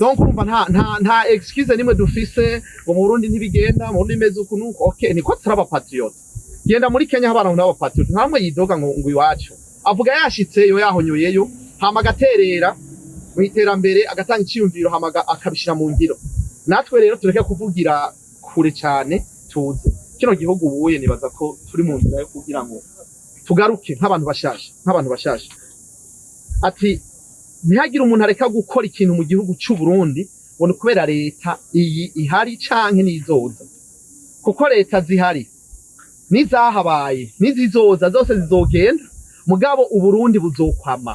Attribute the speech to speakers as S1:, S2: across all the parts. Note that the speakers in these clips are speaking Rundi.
S1: Donc urumva nta excuse nimwe dufise ngo mu Burundi ntibigenda, mu Burundi imeze uku nuko. Okay, niko turi aba patriote. Genda muri Kenya, aho abantu n'aba patriote, ntamwe yidoga ngo iwacu avuga yashitseyo, yahonyoyeyo, hama agaterera mu iterambere, agatanga iciyumviro, hama akabishira mu ngiro. Natwe rero tureke kuvugira kure cyane, tuze kino gihugu ubuye. Nibaza ko turi mu nzira yo kugira ngo tugaruke nk'abantu bashasha. Ati ntihagire umuntu areka gukora ikintu mu gihugu cy'u Burundi ngo ni kubera leta iyi ihari canke n'izoza, kuko leta zihari n'izahabaye n'izizoza zose zizogenda, mugabo Uburundi buzokwama.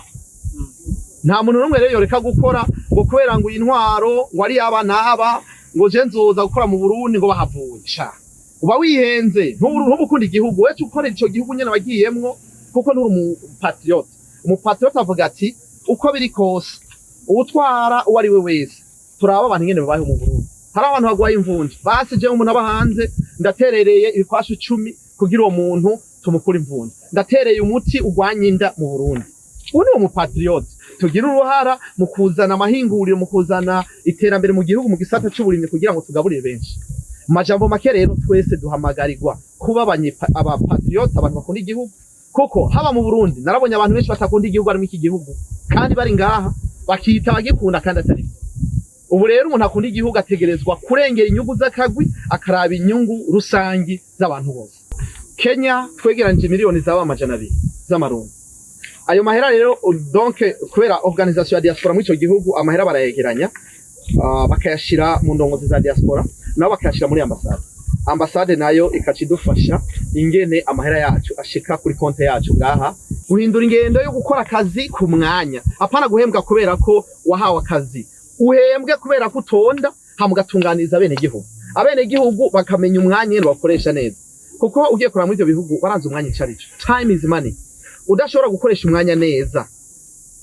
S1: Nta muntu n'umwe rero yoreka gukora ngo kubera ngo iyi ntwaro ngo ari aba n'aba, ngo je nzoza gukora mu Burundi ngo bahavuye. Sha, uba wihenze, ntuba ukunda igihugu. Wese ukora ico gihugu nyene wagiyemwo, kuko nturi umupatriote. Umupatriote avuga ati uko biri kose, uwutwara uwo ari we wese, turaba abantu ingene babayeho mu Burundi. Hari abantu bagwaye imvunja, basi jewe umuntu aba hanze ndaterereye ibikwashu 10 kugira uwo muntu tumukure imvunja, ndatereye umuti urwanya inda mu Burundi. Ubu ni umupatriote. Tugira uruhara mu kuzana amahinguriro, mu kuzana iterambere mu gihugu mu gisata c'uburimyi, kugira ngo tugaburire benshi. Mu majambo make rero, twese duhamagarirwa kuba abapatriote, abantu bakunda igihugu, kuko haba mu Burundi narabonye abantu benshi batakunda igihugu harimo iki gihugu, kandi bari ngaha bakita bagikunda kandi atari byo. Ubu rero umuntu akunda igihugu ategerezwa kurengera inyungu z'akagwi, akaraba inyungu rusangi z'abantu bose. Kenya twegeranije miliyoni zaba 200 z'amarundi. Ayo mahera rero, donc kubera organisation ya diaspora muri ico gihugu, amahera barayegeranya, bakayashira mu ndongozi za diaspora, nabo bakayashira muri ambasade. Ambasade nayo ikaca idufasha ingene amahera yacu ashika kuri konte yacu ngaha. Guhindura ingendo yo gukora akazi ku mwanya, apana guhembwa kubera ko wahawe akazi, uhembwe kubera ko utonda, hama ugatunganiriza abenegihugu, abenegihugu bakamenya umwanya nyene bakoresha neza. Kuko ugiye kuraba muri ivyo bihugu, baranze umwanya ico arico. Time is money. Udashobora gukoresha umwanya neza,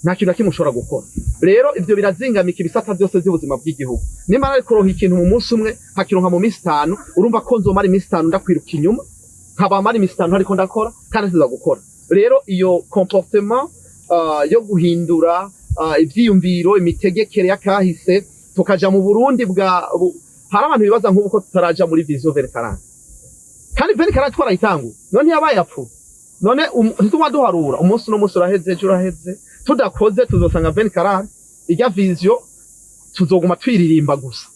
S1: nta kintu na kimwe ushobora gukora. Rero ivyo birazingamika ibisata byose by'ubuzima bw'igihugu. Nimba nari kuronka ikintu mu munsi umwe, nkakironka mu minsi 5, urumva ko nzomara iminsi 5 ndakwiruka inyuma, nkaba mara iminsi 5 ariko ndakora kandi nsiza gukora. Rero iyo comportement yo guhindura ivyiyumviro, imitegekere y'akahise, tukaja mu Burundi bwa hari abantu bibaza nk'ubu ko tutaraja muri vision 2040, kandi 2040 twarayitanguye. None ntiyabaye apfu? None ntituma duharura umunsi n'umunsi uraheze, ejo uraheze, tudakoze tuzosanga 2040 irya vision tuzoguma twiririmba gusa.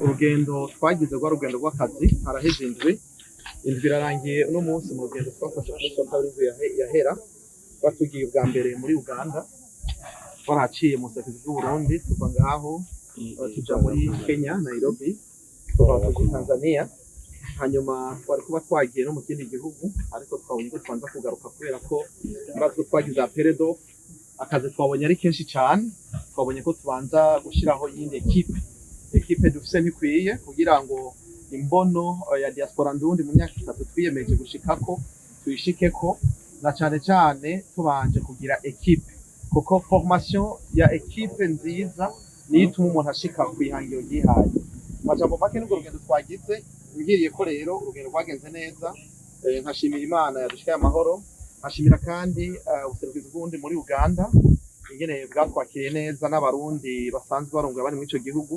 S1: Urugendo twagize rwa rugendo rw'akazi, haraheze indwi, indwi irarangiye uno munsi. Mu rugendo twafashe ku munsi wa kabiri indwi yahera, batugiye ubwa mbere muri Uganda, twarahaciye mu buserukizi bw'u Burundi, tuva ngaho tuja muri Kenya, Nairobi, tuva tuja Tanzania. Hanyuma twari kuba twagiye no mu kindi gihugu, ariko twabonye ko tubanza kugaruka kubera ko murazi ko twagize appel d'offre, akazi twabonye ari kenshi cyane. Twabonye ko tubanza gushyiraho iyindi équipe. Équipe dufise ntikwiye kugira ngo imbono ya diaspora ndundi mu myaka 3 twiyemeje gushikako tuyishikeko, na cane cane tubanje kugira équipe, kuko formation ya équipe nziza niyo ituma umuntu ashika kw'ihangiro ryihaye. Majambo make, n'urwo rugendo twagize. Ngiriye ko rero urugendo rwagenze neza, nkashimira Imana yadushikaye amahoro, nkashimira kandi ubuserukizi bw'ubundi muri Uganda ingene bwatwakiriye neza n'Abarundi basanzwe barunga bari muri ico gihugu,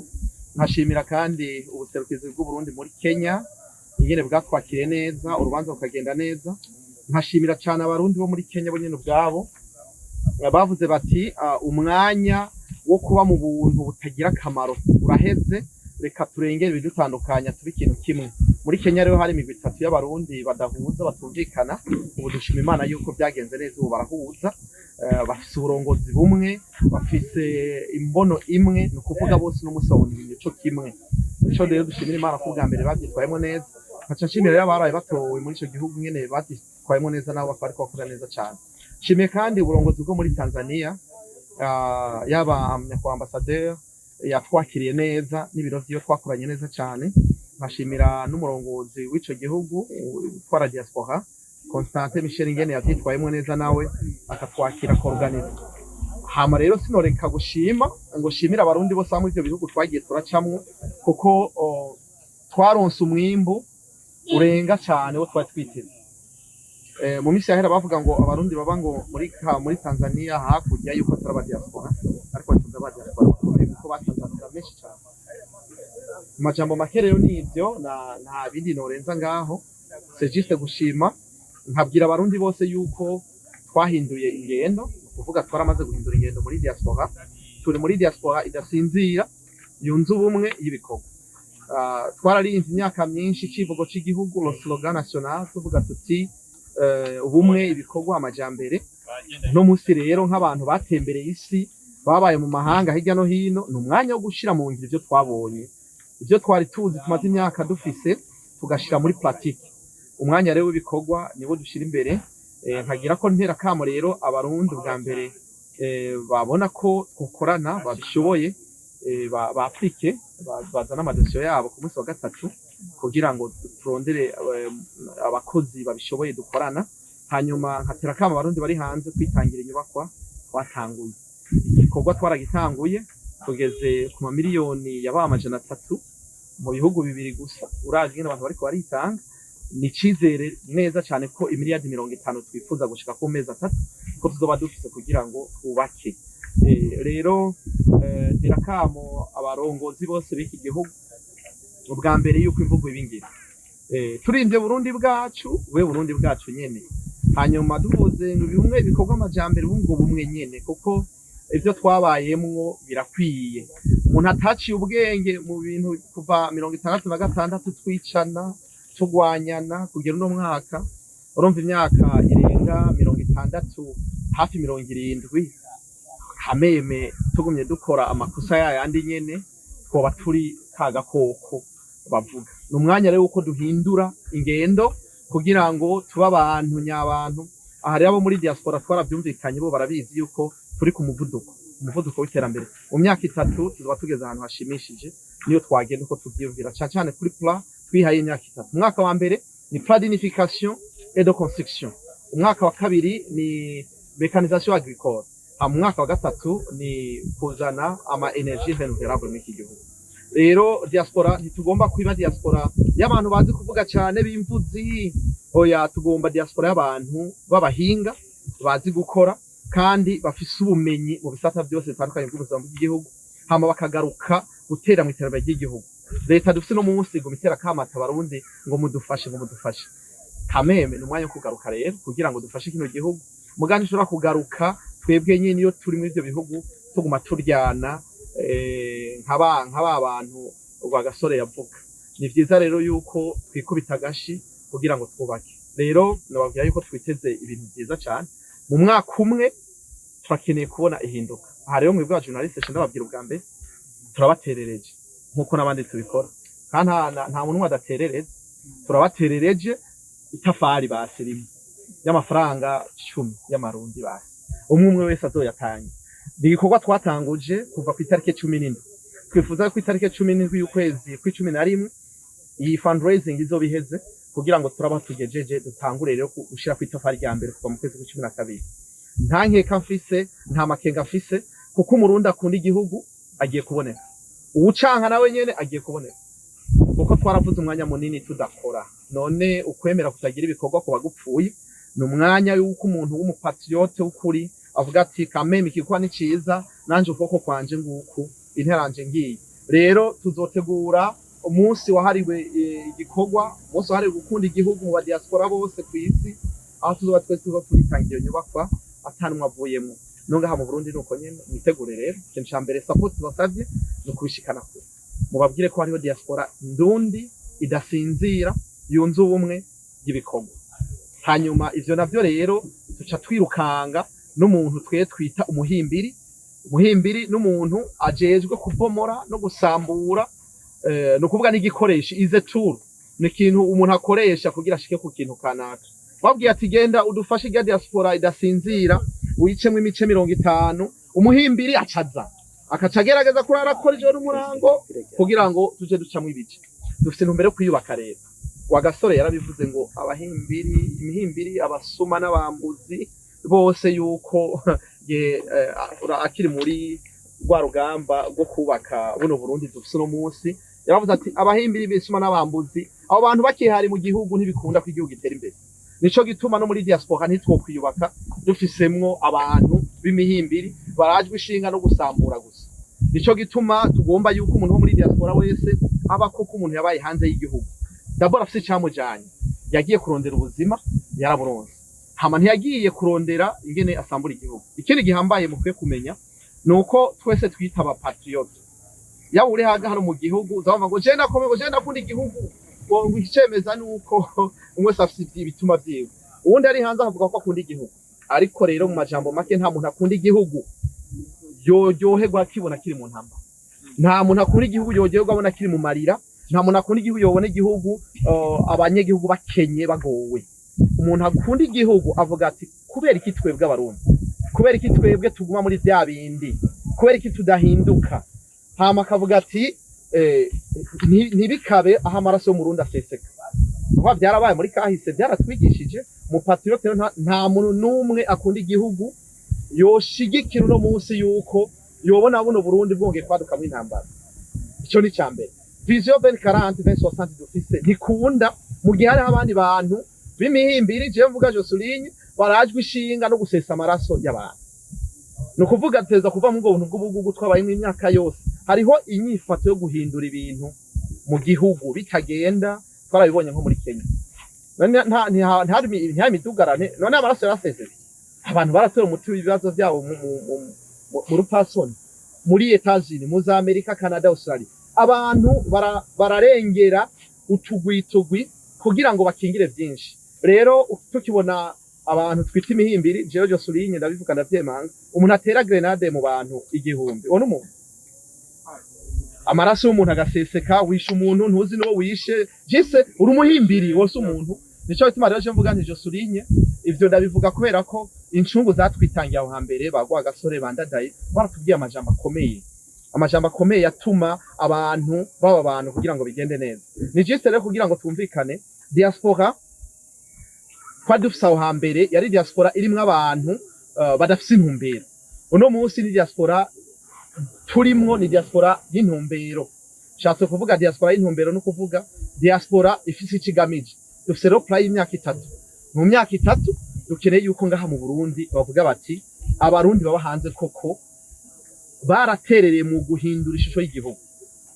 S1: nkashimira kandi ubuserukizi bw'Uburundi muri Kenya ingene bwatwakiriye neza, urubanza rukagenda neza, nkashimira cyane Abarundi bo muri Kenya bo nyene ubwabo bavuze bati umwanya wo kuba mu buntu butagira akamaro uraheze, reka turengere ibidutandukanya tube ikintu kimwe. Muri Kenya rero hari imigwi itatu y'Abarundi badahuza, batumvikana. Ubu dushima Imana yuko byagenze neza, ubu barahuza. Bafise uburongozi bumwe, bafise imbono imwe, ni ukuvuga bose n'umunsi babona ibintu co kimwe. Nico rero dushimira Imana ko ubwa mbere bavyitwayemo neza. Nkaca nshimira rero abaraye batowe muri ico gihugu nyene bavyitwayemo neza, nabo bakaba bariko bakora neza cane. Nshimiye kandi uburongozi bwo muri Tanzania, yaba nyakubahwa ambassadeur yatwakiriye neza n'ibiro vyiwe, twakoranye neza cane. Nkashimira n'umurongozi w'ico gihugu utwara diaspora, Constantin Michel, ingene yavyitwayemo neza nawe akatwakira, akorganiza. Hama rero sinoreka gushima ngo shimire Abarundi bose baba muri ivyo bihugu twagiye turacamwo, kuko twaronse umwimbu urenga cane wo twari twiteze. Mu minsi yahera bavuga ngo Abarundi baba ngo muri Tanzania hakurya yuko atari aba diaspora, ariko batunze aba diaspora bakomeye kuko batanze amahera menshi cane. Mu majambo make rero ni ivyo, nta bindi norenza ngaho. C'est juste gushima, nkabwira Abarundi bose yuko twahinduye ingendo, ni ukuvuga twaramaze guhindura ingendo muri diaspora. Turi muri diaspora idasinzira, yunze ubumwe, y'ibikorwa. Twararinze imyaka myinshi icivugo c'igihugu, le slogan national, tuvuga tuti ubumwe, ibikorwa, amajambere. No munsi rero nk'abantu batembereye isi, babaye mu mahanga hirya no hino, ni umwanya wo gushira mu ngiro ivyo twabonye, ivyo twari tuzi tumaze imyaka dufise, tugashira muri pratique. Umwanya rero w'ibikorwa niwo dushira imbere. Nkagira ko ntera kamo rero Abarundi bwa mbere babona ko twokorana, babishoboye, b'applique, bazane amadosiyo yabo ku munsi wa gatatu kugira ngo turondere abakozi babishoboye dukorana. Hanyuma nkatera kamo Abarundi bari hanze kwitangira inyubakwa twatanguye. Igikorwa twaragitanguye, tugeze ku mamiliyoni yaba 300 mu bihugu bibiri gusa. Uravye ingene abantu bariko baritanga, ni icizere neza cane ko imiliyardi 50 twifuza gushika ku mezi 3 ko tuzoba dufise kugira ngo twubake. Rero ntera kamo abarongozi bose b'iki gihugu ubwa mbere yuko imvugo ibingira turimvye Burundi bwacu, we Burundi bwacu nyene. Hanyuma duhuze ngo bimwe bikorwa, amajambere, ubwo bumwe nyene, kuko ivyo twabayemwo birakwiye. Umuntu ataciye ubwenge mu bintu kuva 66 twicana, tugwanyana, kugera uno mwaka, urumva imyaka irenga 60, hafi 70, hameme tugumye dukora amakosa yayandi nyene, twoba turi ka gakoko bavuga. Ni umwanya rero wuko duhindura ingendo kugira ngo tube abantu nyabantu. Aha rero abo muri diaspora twaravyumvikanye, bo barabizi yuko turi ku muvuduko, umuvuduko w'iterambere. Mu myaka 3 tuzoba tugeze ahantu hashimishije, niyo twagenda uko tuvyiyumvira, cane cane kuri plan twihaye imyaka 3. Umwaka wa mbere ni plan d'unification et de construction, umwaka wa kabiri ni mécanisation agricole, hama umwaka wa gatatu ni kuzana ama énergie renouvelable muri iki gihugu. Rero diaspora, ntitugomba kwiba diaspora y'abantu bazi kuvuga cyane b'imvuzi, oya. Tugomba diaspora y'abantu b'abahinga, bazi gukora kandi bafise ubumenyi mu bisata byose bitandukanye by'ubuzima bw'igihugu, hama bakagaruka gutera mu iterambere ry'igihugu. Leta dufise no munsi ngo mitera kamata Abarundi ngo mudufashe, ngo mudufashe kameme. Ni umwanya wo kugaruka rero kugira ngo dufashe kino gihugu. Mugandi ushobora kugaruka twebwe nyene iyo turi muri ivyo bihugu tuguma turyana nk'aba bantu Rwagasore yavuga. Ni vyiza rero yuko twikubita agashi kugira ngo twubake. Rero nababwira yuko twiteze ibintu vyiza cane mu mwaka umwe. Turakeneye kubona ihinduka. Aha rero mwebwe ba journaliste, ndababwira ubwa mbere turabaterereje nkuko n'abandi tubikora, kandi nta muntu umwe adaterereza. Turabaterereje itafari basi rimwe y'amafaranga 10 y'amarundi, basi umwe umwe wese azoyatanga. Ni igikorwa twatanguje kuva ku itariki 17. Twifuza ko itariki 17 y'ukwezi kw'11 iyi fundraising izoba iheze, kugira ngo turaba tugejeje dutangure rero gushira ku itafari rya mbere kuva mu kwezi kw'12. Nta nkeka mfise, nta makenga mfise, kuko Umurundi akunda igihugu agiye kuboneka, uwucanka nawe nyene agiye kuboneka, kuko twaravuze umwanya munini tudakora. None ukwemera kutagira ibikorwa kuba gupfuye. Ni umwanya y'uko umuntu w'umupatriote w'ukuri avuga ati kameme igikorwa ni ciza, nanje ukuboko kwanje nguku, interanje ngiye. Rero tuzotegura umunsi wahariwe igikorwa, umunsi wahariwe gukunda igihugu mu badiaspora bose ku isi, aho tuzoba twese tuzoba turitangira iyo nyubakwa atanumwe avuyemwo. No ngaha mu Burundi nuko nyene mwitegure. Rero ikintu ca mbere support basavye ni ukubishikana kure, mubabwire ko hariho diaspora ndundi. idasinzira yunze ubumwe y'ibikorwa. Hanyuma ivyo navyo rero tuca twirukanga n'umuntu twe twita umuhimbiri. Umuhimbiri n'umuntu ajejwe kubomora no gusambura, ni ukuvuga n'igikoresho, is a tool, ni ikintu umuntu akoresha kugira ashike ku kintu kanaka. Wabwiye ati: "Genda udufashe irya diaspora idasinzira, uyicemwo imice 50." Umuhimbiri acaza akaca agerageza kurara akora ijoro n'umurango kugira ngo tuje ducamwo ibice. Dufite intumbero yo kwiyubaka. Rero Wa Gasore yarabivuze ngo abahimbiri, imihimbiri, abasuma n'abambuzi bose, yuko ye akiri muri rwa rugamba rwo kubaka buno Burundi dufise uno munsi, yaravuze ati: "Abahimbiri, bisuma n'abambuzi, abo bantu bakihari mu gihugu, ntibikunda ko igihugu gitera imbere." Nico gituma no muri diaspora ntitwokwiyubaka dufisemwo abantu b'imihimbiri barajwe ishinga no gusambura gusa. Nico gituma tugomba yuko umuntu wo muri diaspora wese aba koko umuntu yabaye hanze y'igihugu, d'abord afise icamujanye: yagiye kurondera ubuzima, yaraburonse, hama ntiyagiye kurondera ingene asambura igihugu. Ikindi gihambaye mukwiye kumenya ni uko twese twita aba patriote. Yaba uri haga hano mu gihugu, uzabumva ngo je ndakomeye, ngo je ndakunda igihugu, ngo icemeza ni uko umwe wese afise ibituma vyiwe. Uwundi ari hanze akavuga ko akunda igihugu. Ariko rero mu majambo make, nta muntu akunda igihugu yoryoherwa akibona kiri mu ntambara, nta muntu akunda igihugu yoryoherwa abona kiri mu marira, nta muntu akunda igihugu yobona igihugu abanyagihugu bakenye, bagowe. Umuntu akunda igihugu avuga ati: "Kubera iki twebwe Abarundi, kubera iki twebwe tuguma muri vya bindi? Kubera iki tudahinduka?" Hama akavuga ati: "Ntibikabe aho amaraso y'Umurundi aseseka." Kuba byarabaye muri kahise byaratwigishije. Mu patriote rero nta muntu n'umwe akunda igihugu yoshigikira uno munsi yuko yobona buno Burundi bwongeye kwadukamwo intambara. Ico ni icambere. Vision 2040 2060 dufise ntikunda mu gihe hariho abandi bantu b'imihimbiri, jewe mvuga, je souligne, barajwe ishinga no gusesa amaraso y'abantu. Ni ukuvuga teza kuva mu ubwo buntu bw'ubugugu twabayemo imyaka yose. Hariho inyifato yo guhindura ibintu mu gihugu bitagenda, twarabibonye nko muri Kenya. None ntihari imidugarane? None amaraso yarasesetse? Abantu baratora umuti w'ibibazo byabo mu rupasoni. Muri Etats-Unis, mu za Amerika, Canada, Australia, abantu bararengera utugwi kugira ngo bakingire byinshi. Rero tukibona abantu twita imihimbiri, jewe je souligne, ndabivuga, ndavyemanga, umuntu atera grenade mu bantu 1000, uwo n'umuntu, amaraso y'umuntu agaseseka, wishe umuntu ntuzi n'uwo wishe, jise uri umuhimbiri wose umuntu. Nico gituma rero je mvuga nti je souligne, ivyo ndabivuga kubera ko incungu zatwitangiye aho hambere, bagwa Gasore, bandadaye, baratubwiye amajambo akomeye, amajambo akomeye yatuma abantu baba abantu kugira ngo bigende neza. Ni juste rero kugira ngo twumvikane, diaspora twari dufise aho hambere yari diaspora irimwo abantu badafise intumbero. Uno munsi ni diaspora turimwo ni diaspora y'intumbero. Nshatse kuvuga diaspora y'intumbero no kuvuga diaspora ifise ico igamije. Dufise rero plan y'imyaka 3. Mu myaka 3 dukeneye yuko ngaha mu Burundi bavuga bati: "Abarundi baba hanze koko baraterereye mu guhindura ishusho y'igihugu."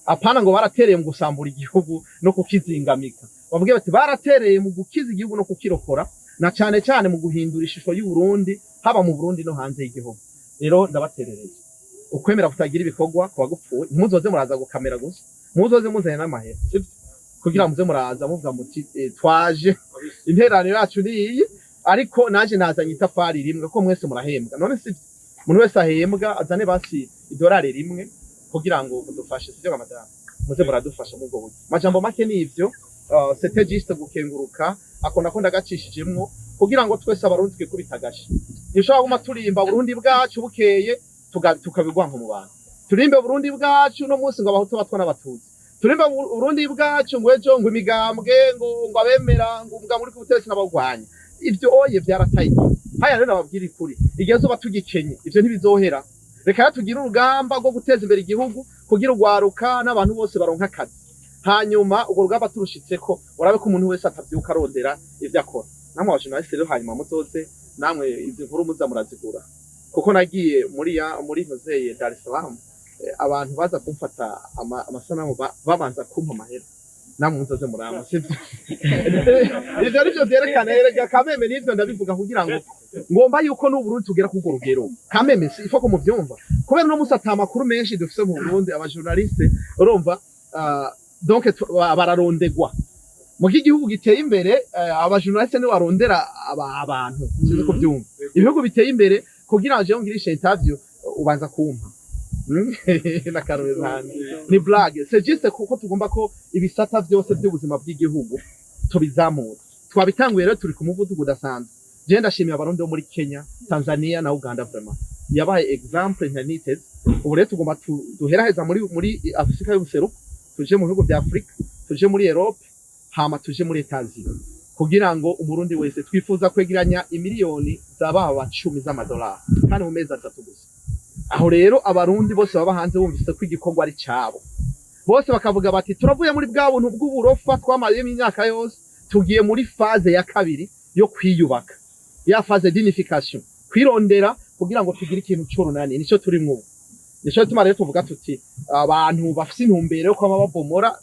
S1: Apana ngo baratereye mu gusambura igihugu no kukizingamika. Bavuge bati: "Baratereye mu gukiza igihugu no kukirokora, na cane cane mu guhindura ishusho y'u Burundi, haba mu Burundi no hanze y'igihugu." Rero ndabaterereye: ukwemera kutagira ibikorwa kuba gupfuye. Ntimuzoze muraza gukamera gusa, muzoze muzanye n'amahera, sivyo? Kugira muze muraza muvuga muti: "Twaje, intererano yacu ni iyi, ariko naje nazanye itafari rimwe." Ko mwese murahembwa, none sivyo? Umuntu wese ahembwa azane basi idolari rimwe kugira ngo mudufashe, sivyo madamu? Muze muradufasha mu ubwo buryo. Majambo make nivyo, c'était juste gukenguruka. Ako nako ndagacishijemwo kugira ngo twese Abarundi twikubita agashi. Ntishobora kuguma turimba Burundi bwacu, bukeye tukabigwa nko mu bantu. Turimbe Burundi bwacu no munsi ngo Abahutu, Abatwa n'Abatutsi, turimbe Burundi bwacu ngo ejo ngo imigambwe, ngo abemera ngo umugambwe uri ku butegetsi n'abawurwanya. Ivyo oye vyarataye igihe. Haya rero nababwira ikuri, igihe zoba tugikenye ivyo ntibizohera. Reka rero tugire urugamba rwo guteza imbere igihugu kugira urwaruka n'abantu bose baronka akazi. Hanyuma urwo rugamba turushitseko, urabe ko umuntu wese atavyuka arondera ivyo akora. Namwe abajournaliste rero, hanyuma muzoze namwe izi nkuru muza murazigura, kuko nagiye muri ya muri ntozeye Dar es Salaam, abantu baza kumfata amasanamu babanza kumpa amahera. Namwe muzoze murama, sivyo? Ivyo nivyo vyerekana erega kameme. Nivyo ndabivuga kugira ngo ngomba yuko n'Uburundi tugera kurwo rugero kameme, si ifo ko muvyumva, kubera uno musi ata makuru menshi dufise mu Burundi. Abajournaliste, urumva, Donc bararondegwa mu gihugu giteye imbere, abajournaliste nibo barondera abantu, sinzi ko byumva. Ibihugu biteye imbere, kugira ngo jewe ngirishe interview, ubanza kumpa n'akarorero. Ni blague, c'est juste kuko tugomba ko ibisata byose by'ubuzima bw'igihugu tubizamura. Twabitanguye rero, turi ku muvuduko udasanzwe. Je ndashimiye Abarundi bo muri Kenya, Tanzania na Uganda, vraiment yabaye exemple ntaniteze. Ubu rero tugomba duheraheza muri Afrika y'ubuseruko, tuje mu bihugu bya Afrika, tuje muri Europe, hama tuje muri Etazi, kugira ngo Umurundi wese, twifuza kwegeranya imiliyoni zababa 10 z'amadolari, kandi mu mezi 3 gusa. Aho rero Abarundi bose baba hanze bumvise ko igikorwa ari cabo bose, bakavuga bati: "Turavuye muri bwa buntu bw'uburofa twamariyemo imyaka yose, tugiye muri phase ya kabiri yo kwiyubaka, ya phase d'unification, kwirondera kugira ngo tugire ikintu c'urunani." Nico turimwo ubu. Nico gituma rero tuvuga tuti abantu bafise intumbero yo kwama babomora,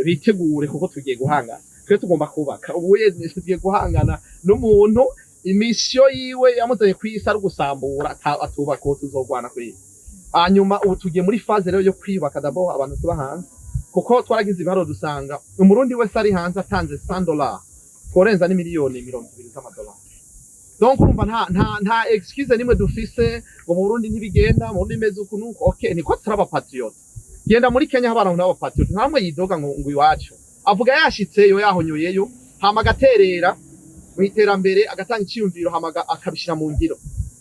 S1: bitegure, kuko tugiye guhangana. Twe tugomba kubaka. Ubu tugiye guhangana n'umuntu imisiyo yiwe yamuzanye kw'isi ari ugusambura, atubaka. Uwo tuzogwana kw'isi. Hanyuma ubu tugiye muri phase rero yo kwiyubaka d'abord, abantu tuba hanze, kuko twaragize ibiharuro dusanga Umurundi wese ari hanze atanze $100, tworenza n'imiliyoni 20 z'amadolari. Donc urumva nta excuse nimwe dufise ngo mu Burundi ntibigenda, mu Burundi imeze uku nuku. Okay, niko turi abapatriote. Genda muri Kenya, aho abantu n'abapatriote, nta numwe yidoga ngo iwacu. Avuga yashitseyo, yahonyoyeyo, hama agaterera mu iterambere, agatanga iciyumviro, hama akabishira mu ngiro.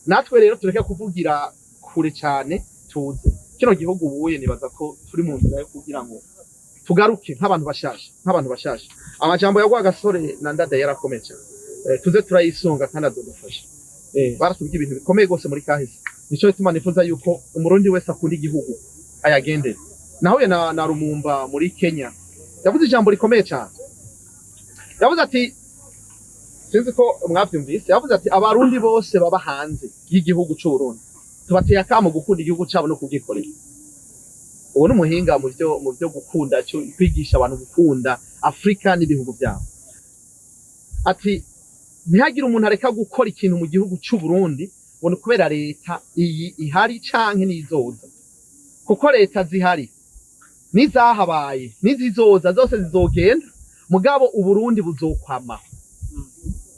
S1: Natwe rero tureke kuvugira kure cyane, tuze kino gihugu ubuye. Nibaza ko turi mu nzira yo kugira ngo tugaruke nk'abantu bashasha, nk'abantu bashasha. Amajambo ya Rwagasore na Ndadaye yarakomeye cyane. Tuze turayisunga kandi azodufasha. Baratubwiye ibintu bikomeye rwose muri kahise. Nico gituma nifuza yuko Umurundi wese akunda igihugu ayagendera. Nahuye na Lumumba muri Kenya, yavuze ijambo rikomeye cyane. Yavuze ati, sinzi ko mwavyumvise, yavuze ati: "Abarundi bose baba hanze y'igihugu c'u Burundi, tubateye akamo gukunda igihugu cabo no kugikorera." Uwo ni umuhinga mu vyo gukunda, kwigisha abantu gukunda Afrika n'ibihugu byabo. Ati: "Ntihagire umuntu areka gukora ikintu mu gihugu c'u Burundi ngo ni kubera leta iyi ihari canke n'izoza, kuko leta zihari n'izahabaye n'izizoza zose zizogenda, mugabo Uburundi buzokwama."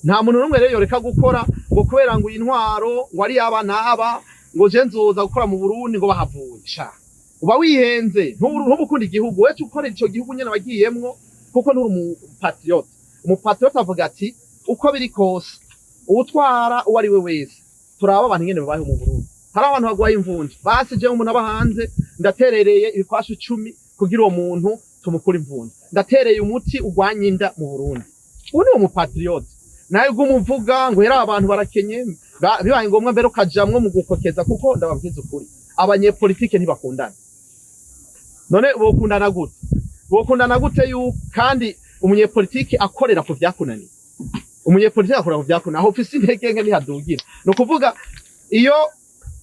S1: Nta muntu n'umwe rero yoreka gukora ngo kubera ngo iyi ntwaro ngo ari aba n'aba, ngo je nzoza gukora mu Burundi ngo bahavuye. Sha, uba wihenze, ntuba ukunda igihugu. Wewe ukora ico gihugu nyene wagiyemwo, kuko nturi umupatriote. Umupatriote avuga ati: "Uko biri kose, uwutwara uwo ari we wese, turaba abantu ingene babayeho mu Burundi. Hari abantu bagwaye imvunja, basi jewe umuntu aba hanze ndaterereye ibikwashu 10 kugira uwo muntu tumukure imvunja, ndatereye umuti urwanya inda mu Burundi." Uwo ni umupatriote. Nawe umuvuga ngo hera abantu barakenye, bibaye ngombwa mbere ukajamwo mu gukokeza, kuko ndababwiza ukuri, abanyepolitike ntibakundana. None bokundana gute? Bokundana gute yuko kandi umunyepolitike akorera ku vyakunaniye? Umunyepolitike akorera ku vyakunaniye, aho ufise intege nke ntihadugira. Ni ukuvuga iyo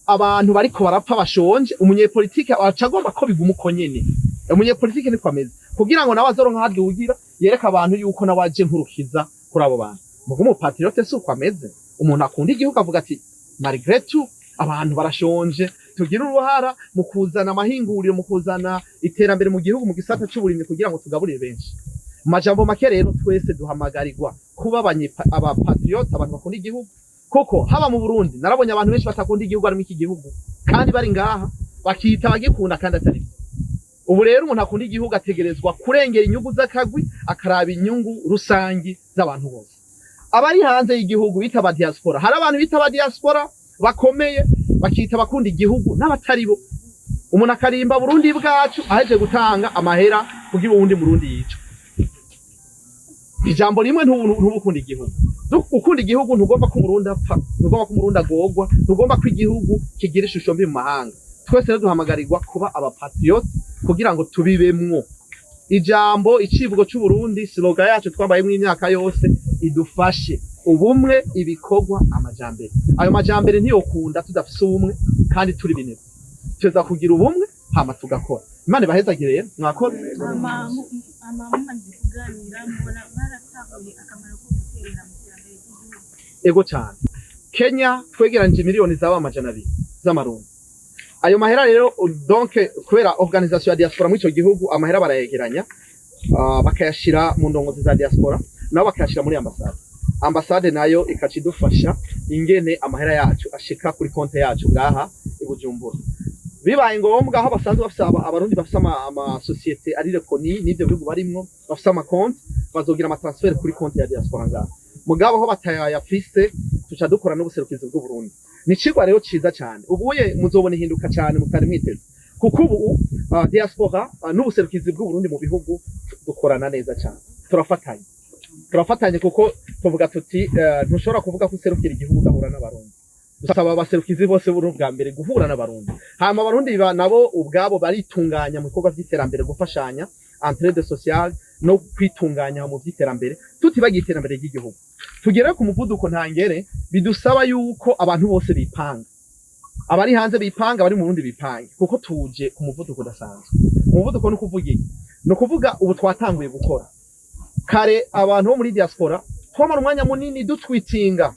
S1: abantu bariko barapfa bashonje, umunyepolitike aca agomba ko biguma uko nyene. Umunyepolitike niko ameze, kugira ngo nawe azoronke aho adugira, yereke abantu yuko nawe aje nkurukiza kuri abo bantu. Muga umupatriote si uko ameze. Umuntu akunda igihugu avuga ati: "Malgré tout, abantu barashonje, tugire uruhara mu kuzana amahinguriro, mu kuzana iterambere mu gihugu mu gisata c'uburimyi, kugira ngo tugaburire benshi." Mu majambo make rero, twese duhamagarirwa kuba abapatriote, abantu bakunda igihugu, kuko haba mu Burundi narabonye abantu benshi batakunda igihugu harimo iki gihugu, kandi bari ngaha bakita bagikunda kandi atari byo. Ubu rero umuntu akunda igihugu ategerezwa kurengera inyungu z'akagwi, akaraba inyungu rusangi z'abantu bose. Abari hanze y'igihugu bita aba diaspora, hari abantu bita aba diaspora bakomeye bakita bakunda igihugu n'abatari bo. Umuntu akarimba Burundi bwacu aheje gutanga amahera kugira uwundi Murundi yicwe. Ijambo rimwe, ntubukunda igihugu. Ukunda igihugu ntugomba ko Umurundi apfa, ntugomba ko Umurundi agorwa, ntugomba ko igihugu kigira ishusho mbi mu mahanga. Twese rero duhamagarirwa kuba abapatriote kugira ngo tubibemwo. Ijambo icivugo c'Uburundi, slogan yacu twabayemwo imyaka yose, idufashe: ubumwe, ibikorwa, amajambere. Ayo majambere ntiyokunda tudafise ubumwe kandi turi binebwe. Tuza kugira ubumwe hama tugakora. Imana ibahezagire rero, mwakoze.
S2: Ama mumaze kuganira, mubona baratahuye akamaro ko guterera mu iterambere ry'igihugu?
S1: Ego cyane. Kenya twegeranije miliyoni zaba 200 z'amarundi. Ayo mahera rero, donc kubera organisation ya diaspora muri ico gihugu, amahera barayegeranya. bakayashira mu ndongozi za diaspora, nabo bakayashira muri ambasade. Ambasade nayo ikaca idufasha ingene amahera yacu ashika kuri konte yacu ngaha i Bujumbura. Bibaye ngombwa, aho basanzwe bafise abarundi bafise amasosiyete ari reconnues n'ivyo bihugu barimwo, bafise amakonti, bazogira amatransfert kuri konti ya diaspora ngaha. Mugabo aho batayafise, tuca dukora n'ubuserukizi bw'u Burundi. Ni icigwa rero ciza cane. Ubuye muzobona ihinduka cane mutari mwiteze, kuko ubu diaspora n'ubuserukizi bw'u Burundi mu bihugu dukorana neza cane, turafatanye, turafatanye, kuko tuvuga tuti ntushobora kuvuga ko userukira igihugu udahura n'abarundi. Dusaba abaserukizi bose b'Uburundi bwa mbere guhura n'abarundi, hama abarundi nabo ubwabo baritunganya mu bikorwa vy'iterambere, gufashanya, entraide sociale no kwitunganya mu vy'iterambere, tutibagiye iterambere ry'igihugu. Tugere ku muvuduko ntangere, bidusaba yuko abantu bose bipanga, abari hanze bipanga, abari mu Burundi bipange, kuko tuje ku muvuduko udasanzwe. Umuvuduko ni ukuvuga iki? Ni ukuvuga ubu twatanguye gukora kare. Abantu bo muri diaspora twamara umwanya munini dutwitinga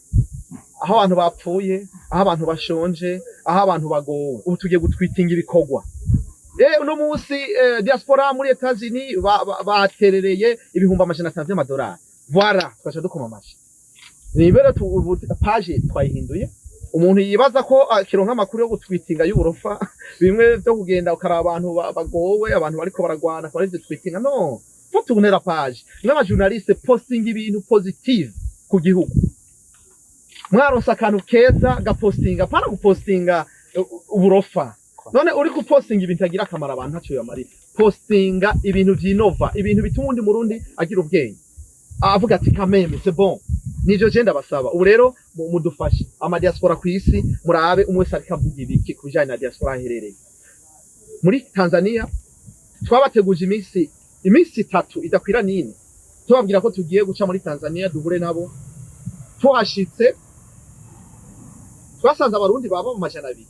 S1: aho abantu bapfuye, aho abantu bashonje, aho abantu bagowe. Ubu tugiye gutwitinga ibikorwa. Uno munsi diaspora muri Etats-Unis baterereye 500,000 vy'amadolari. Voilà, tugaca dukoma amashi. Nibere ubu page twayihinduye. Umuntu yibaza ko akironka amakuru yo gutwitinga y'uburofa, bimwe vyo kugenda ukaraba abantu bagowe, abantu bariko baragwana, akaba arivyo twitinga. No faut tourner la page. N'abajournaliste, posting ibintu positive ku gihugu. Mwaronse akantu keza, gapostinga, apana gupostinga uburofa. None uri gupostinga ibintu agira akamaro abantu, ntaco bibamarira. Postinga ibintu vyinova, ibintu bituma uwundi murundi agira ubwenge, avuga ati: "Kameme, c'est bon." Nivyo je ndabasaba ubu rero, mudufashe ama diaspora ku isi, murabe umwe wese ariko avuga ibiki ku bijanye na diaspora aherereye. Muri Tanzania twabateguje iminsi 3 idakwira nini, tubabwira ko tugiye guca muri Tanzania duhure nabo. Tuhashitse twasanze abarundi baba mu 200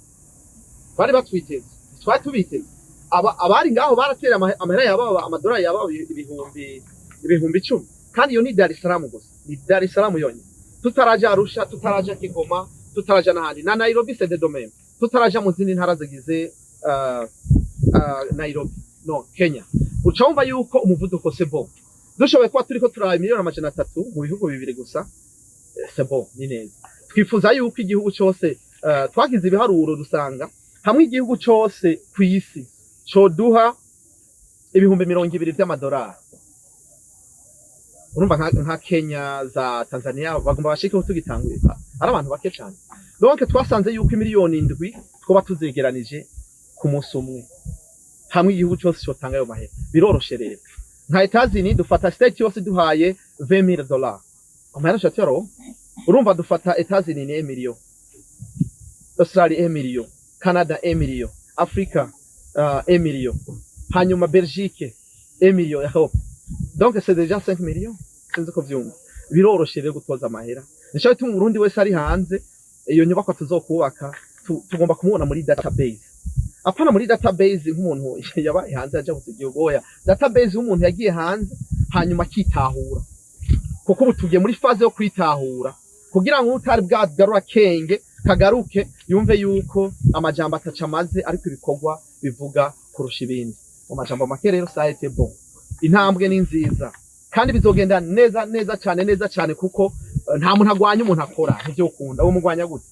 S1: bari batwiteze, twari tubiteze. Abari ngaho baratera amahera yababa, amadolari yababa 10,000, kandi iyo ni Dar es Salaam gusa, ni Dar es Salaam yonyine, tutaraja Arusha, tutaraja Kigoma, tutaraja n'ahandi, na Nairobi c'est de même, tutaraja mu zindi ntara zigize Nairobi no Kenya. Uca wumva yuko umuvuduko, c'est bon. Dushoboye kuba turiko turaba 300,000,000 mu bihugu bibiri gusa, c'est bon, ni neza. Twifuza yuko igihugu cose, twagize ibiharuro dusanga hamwe igihugu cose ku isi coduha 20,000 vy'amadolari, urumva nka Kenya, za Tanzania bagomba bashikeho tugitanguye ari abantu bake cane. Donc twasanze yuko 7 miliyoni twoba tuzegeranije ku munsi umwe, hamwe igihugu cose cotanga ayo mahera. Biroroshe rero. Nka Etats-Unis, dufata state yose duhaye $20,000, amahera tuca tuyaronka. Urumva dufata Etats-Unis ni 1 million, Australie 1 million, Canada 1 million, Africa 1 million, hanyuma Belgique 1 million, Europe, donc c'est déjà 5 millions. Sinzi ko vyumva. Biroroshe rero gutoza amahera. Nico bituma Umurundi wese ari hanze, iyo nyubakwa tuzokubaka, tugomba kumubona muri database, apana muri database nk'umuntu yabaye hanze aja gusa igihugu. Oya, database y'umuntu yagiye hanze hanyuma akitahura, kuko ubu tugiye muri phase yo kwitahura, kugira ngo utari bwagarura kenge kagaruke, yumve yuko amajambo ataca amaze, ariko ibikorwa bivuga kurusha ibindi. Mu majambo make rero, ça a été bon, intambwe ni nziza kandi bizogenda neza, neza cyane, neza cyane, kuko nta muntu agwanya umuntu akora. Ntivyokunda. Uwo mugwanya gute?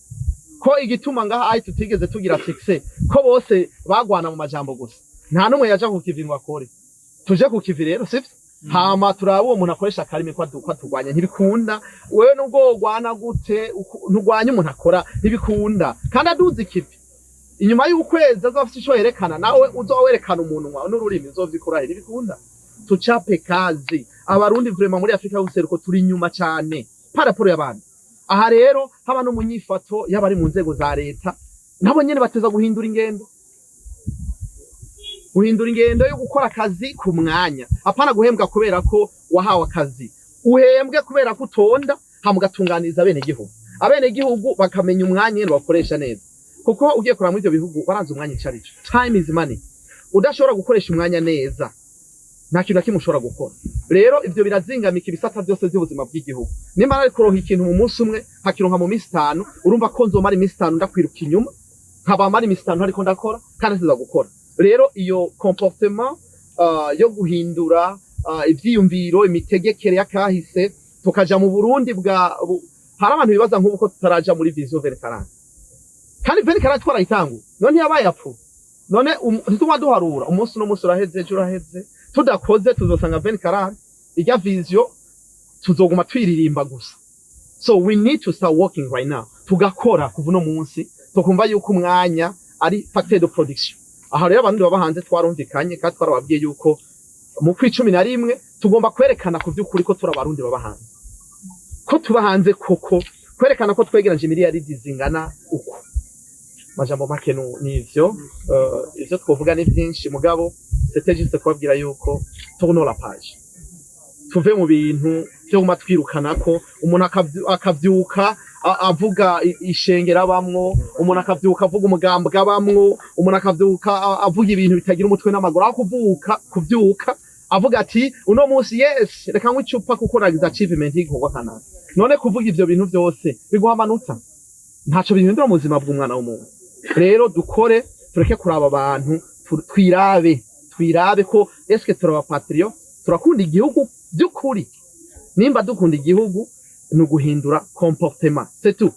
S1: Ko igituma ngaha ayi tutigeze tugira succès, ko bose bagwana mu majambo gusa, nta n'umwe yaja ku kivi ngo akore. Tuje ku kivi rero, sivyo? Hama turabe uwo muntu akoresha akarimi ko atugwanya. Ntibikunda. Wewe nubwo wogwana gute, ntugwanya umuntu akora, ntibikunda. Kandi aduze ikivi, inyuma y'ukwezi azoba afise ico yerekana, nawe uzoba werekana umunwa n'ururimi, uzovyikurahe? Ntibikunda. Tuchape kazi. Abarundi vraiment muri Afrika y'ubuseruko turi inyuma cane par rapport y'abandi. Aha rero haba no mu nyifato y'abari mu nzego za leta, nabo nyene bateza guhindura ingendo, guhindura ingendo yo gukora akazi ku mwanya, apana guhembwa kubera ko wahawe akazi. Uhembwe kubera ko utonda, hama ugatunganiriza abenegihugu, abenegihugu bakamenya umwanya nyene bakoresha neza, kuko ugiye kuraba muri ivyo bihugu baranze umwanya ico arico. Time is money. Udashobora gukoresha umwanya neza, nta kintu na kimwe ushobora gukora. Rero ivyo birazingamika ibisata byose by'ubuzima bw'igihugu. Nimba nari kuronka ikintu mu munsi umwe, nkakironka mu minsi 5, urumva ko nzomara iminsi 5 ndakwiruka inyuma, nkaba mara iminsi 5 ariko ndakora kandi nsiza gukora. Rero iyo comportement yo guhindura ivyiyumviro, imitegekere y'akahise, tukaja mu Burundi bwa hari abantu bibaza nk'ubu ko tutaraja muri vision 2040, kandi 2040 twarayitanguye. None ntiyabaye apfu? None ntituma duharura umunsi n'umunsi uraheze, ejo uraheze, tudakoze tuzosanga 2040 irya vision tuzoguma twiririmba gusa. So we need to start working right now, tugakora kuva uno munsi, tukumva yuko umwanya ari facteur de production. Aha rero abantu baba hanze twarumvikanye kandi twarababwiye yuko mu kwi 11 tugomba kwerekana ku vy'ukuri ko turi Abarundi baba hanze, ko tuba hanze koko, kwerekana ko twegeranje miliyaridi zingana uko. Majambo make nivyo. Ivyo twovuga ni vyinshi, mugabo c'était juste kubabwira yuko tournons la page, tuve mu bintu vyo guma twirukanako. Umuntu akavyuka avuga ishengero abamwo, umuntu akavyuka avuga umugambwe abamwo, umuntu akavyuka avuga ibintu bitagira umutwe n'amaguru, aho kuvyuka avuga ati: "Uno munsi, yes, reka nywe icupa kuko nagize achievement y'igikorwa kanaka." None kuvuga ivyo bintu vyose biguha amanota? Ntaco bihindura mu buzima bw'umwana w'umuntu. Rero dukore, tureke kuraba abantu, twirabe ko eske turaba patriote, turakunda igihugu by'ukuri. Nimba dukunda igihugu, ni uguhindura comportement, c'est tout.